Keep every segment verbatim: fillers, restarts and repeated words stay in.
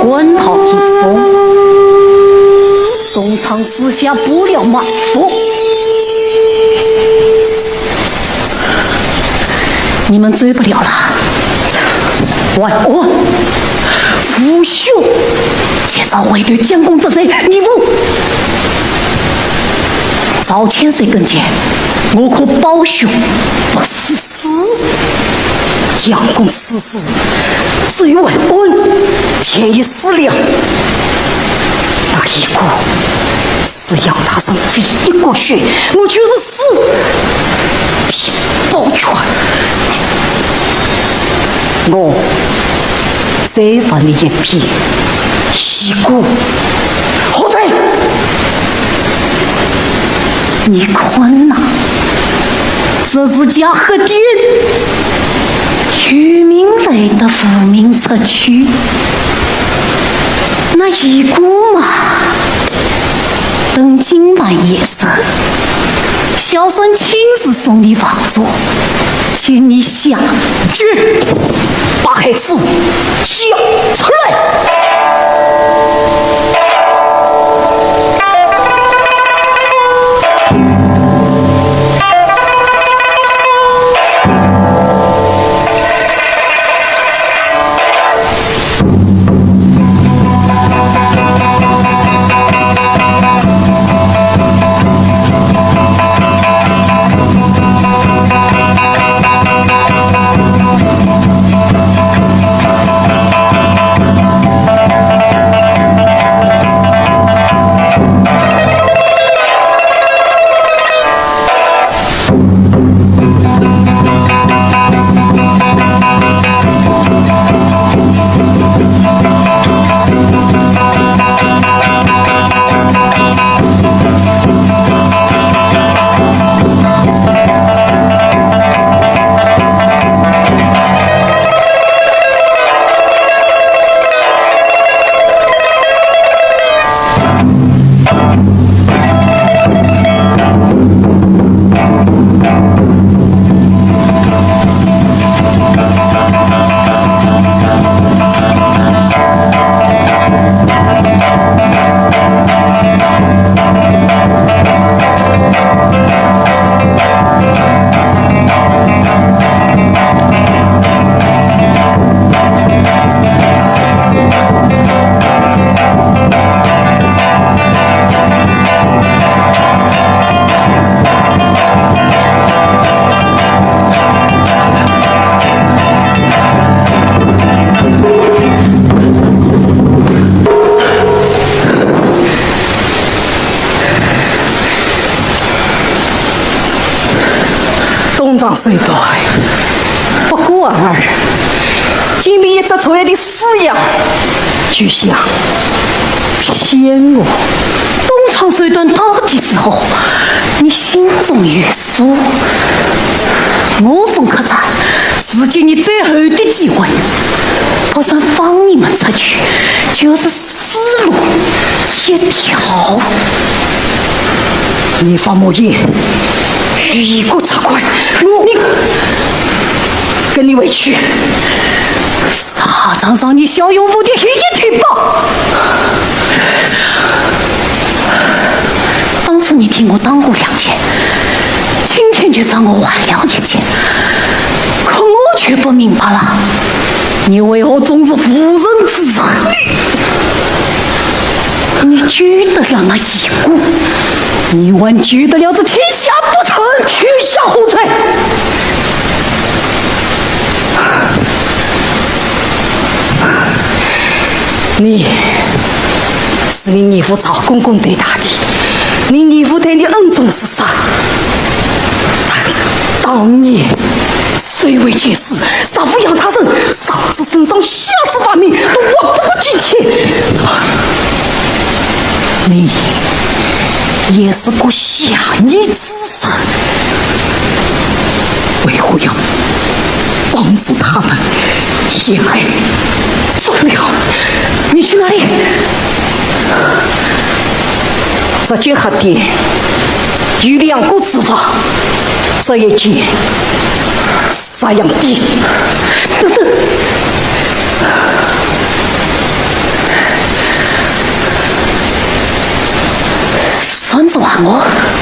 滚烫一风，东床之下布料马服。你们走不了了。外国，无休，今朝为对将功折罪，你无。赵千岁跟前，我可保休不死。 死，将功死死，至于外官，天也死了。那一个是杨大人唯一个血，我就是死，必保全。我再问你一遍，一个，何罪？你看呐， 这是家和店，有名来得无名出去。那一个嘛，等今晚夜深，小生亲自送你房中，请你下去。把孩子交出来。 东床手段不过尔尔，今日一只船的死样，就想骗我。东床手段到底是何？你心中有数。我风客栈是给你最后的机会，不算放你们出去，就是 死路一条。你方墨言，与一个出关，我，你，跟你回去。沙场上你骁勇无敌，一定吧。当初你替我挡过两箭，今天就算我还了一箭。可我却不明白了，你为何总是无人之人？ 你救得了那一个，你还救得了这天下不成？天下何在？你是你义父赵公公对大的，你义父对你恩重如山。但当年谁为前世，杀父杨大人，上至圣上，下至万民，都活不过今天。你也是个下贱之人，为何要帮助他们陷害？走了，你去哪里？这间客店有两个住房，这一间 散养的。等等，孙子王哦。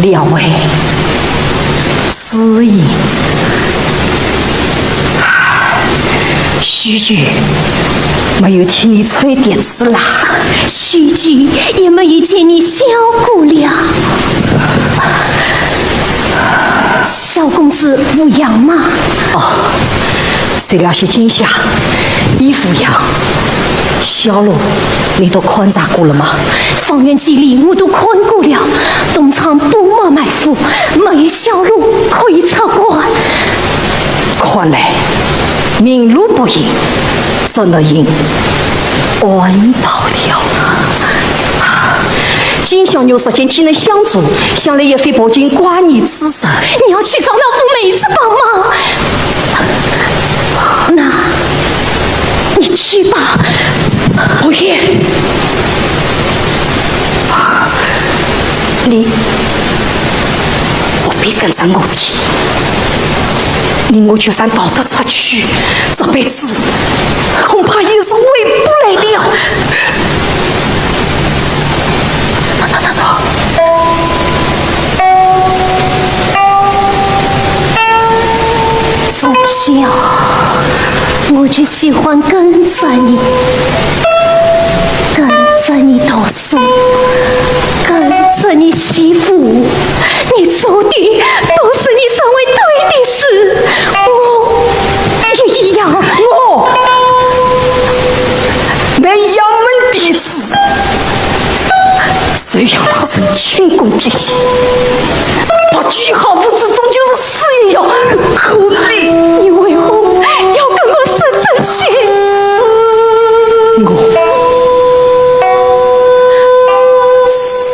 两位，子言，许久没有听你吹笛子啦。许久也没有见你笑过了。小公子无恙吗？哦， 这两歇今夏，伊无恙。小路，你都勘察过了吗？方圆几里我都看过了，东窗布满埋伏，没有小路可以察觉。看来，明路不行，只能行暗道了。 今宵若是见机能相助，想来也非薄情寡义之人。你要去找那副梅子帮忙？那，你去吧。不行，你何必跟着我的？你我就算逃得出去，这辈子 恐怕也是回不来了。从小我就喜欢跟着你，跟着你读书，跟着你习武，你做的都是你认为对的事，我也一样。我 乃杨门弟子，谁让他曾清宫进行，白居好府之中就是死也要。可你，你为何要跟我说这些？我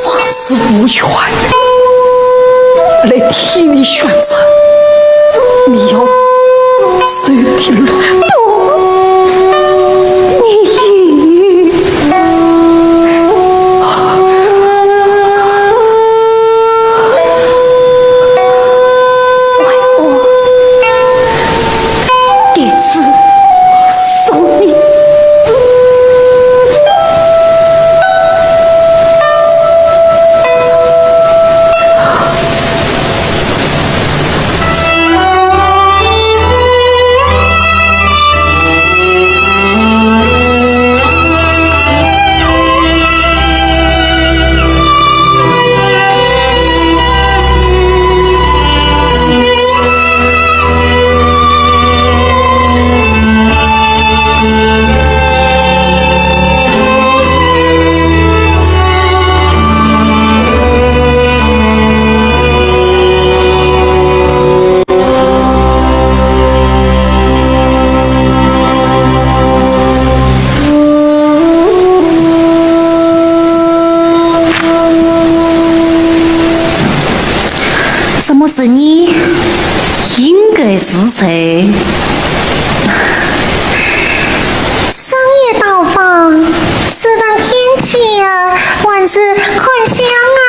发誓无权来替你选择，你要走的路。不， 你与外婆，弟子送你。 什么是你？应该是谁？深夜到访，是望天气啊，还是看相啊？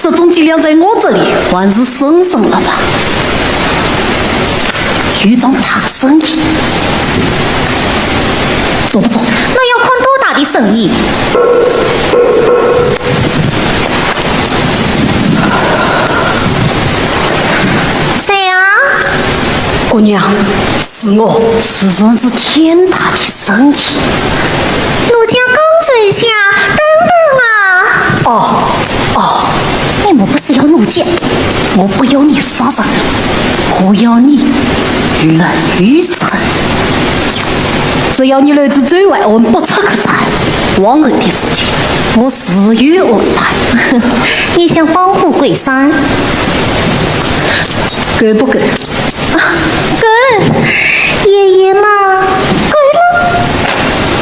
这种伎俩在我这里还是省省了吧。有桩大生意，做不做？那要看多大的生意。谁啊？姑娘，是我。自然是天大的 生意。奴家刚坐下，等等啊。哦，哦，你莫不是要奴家？我不要你杀人，我要你留一人。只要你留在这外，我们不出客栈，往后的事情我自有安排。你想放虎归山？够不够？ 够，爷爷嘛，够了。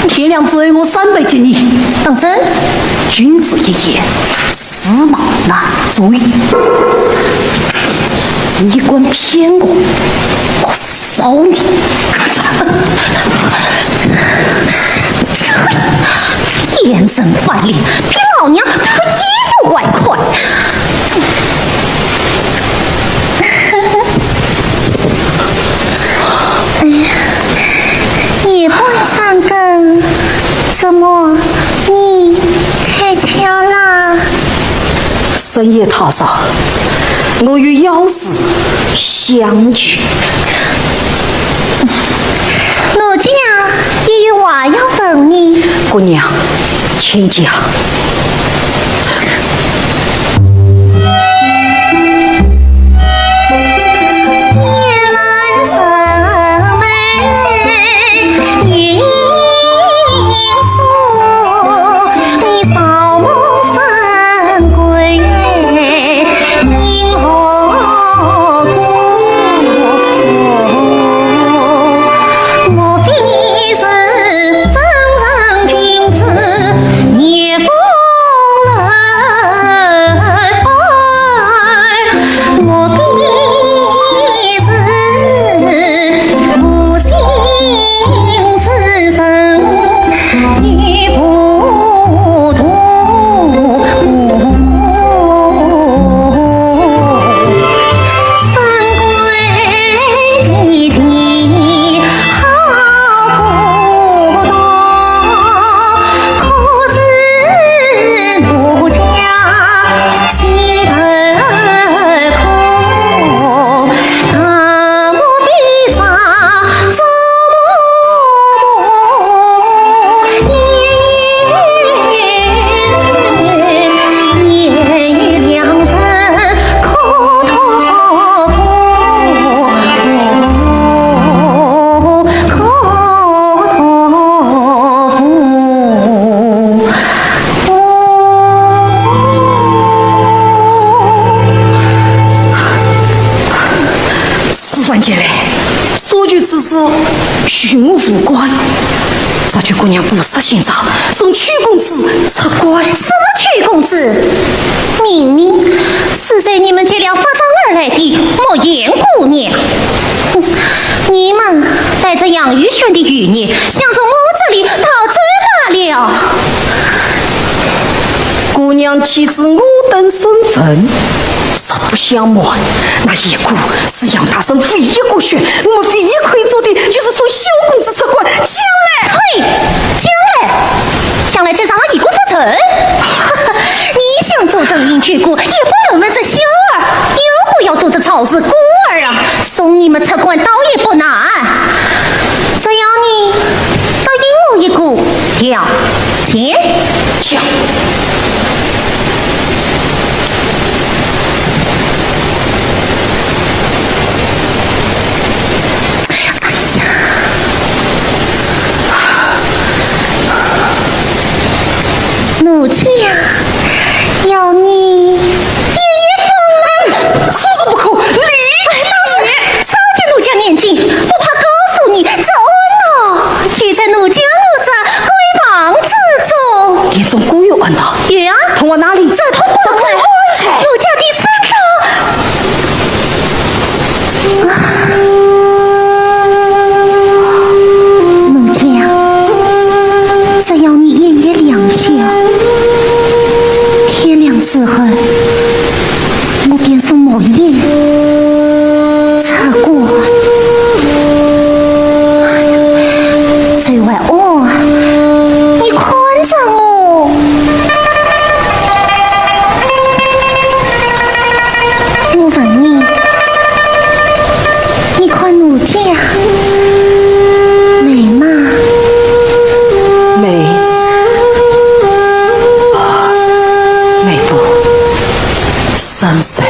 天亮之后我三杯敬你。当真？君子一言，驷马难追。你敢骗我，我烧你！贱人坏了，比老娘脱衣服还快。 哎呀，夜半三更，怎么你开窍啦？深夜太早，我有要事相求。奴家也有话要问你。姑娘，请讲。此番前来，所求之事与我无关。只求姑娘不杀先生，送邱公子出关。什么邱公子？明明是随你们结了法场而来的墨颜姑娘。哼，你们带着杨玉轩的余孽，想从我这里逃走罢了。姑娘岂知我等身份？ 实不相瞒，那一个是杨大人唯一骨血，我们唯一可以做的就是送小公子出关。将来，呸！将来，将来再让他一个出城？你想做正营军官，也不能问这小儿，又不要做这曹氏孤儿啊！送你们出关倒也不难，只要你答应我一个条件。讲。 哎呀，奴家要你一一奉还。此事不可，你，哎，少见奴家年纪，不怕告诉你，这案啊，就在奴家我这闺房之中。殿中果有案道？有啊。通往哪里？这通过来。奴家的身子。奴家，只要你一夜良宵，天亮之后， 我便送墨颜出关。哎呀，这回哦，你看着我。我问你，你看奴家美吗？美。啊，美不胜收。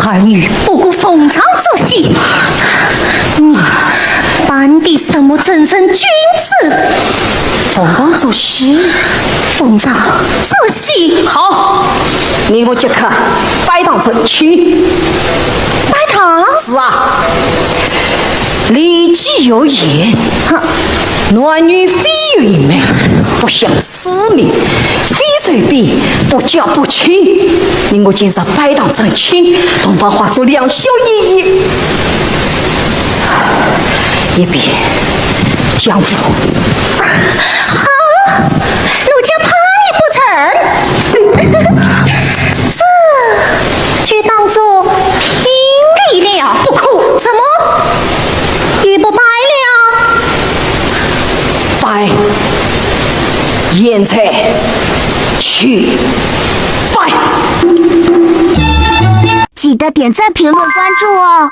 儿女不顾逢场作戏，你扮的什么正人君子？逢场作戏？逢场作戏。好，你我即刻拜堂成亲。拜堂？是啊，礼记有言，哼，男女非有一命，不相 此命，非随便不嫁不娶。你我今日拜堂成亲，同房化作两小一幼。一边，江父。好，奴家怕你不成。这就当作应礼了。不可。怎么？又不拜了？ 拜，现在去拜。记得点赞、评论、关注哦。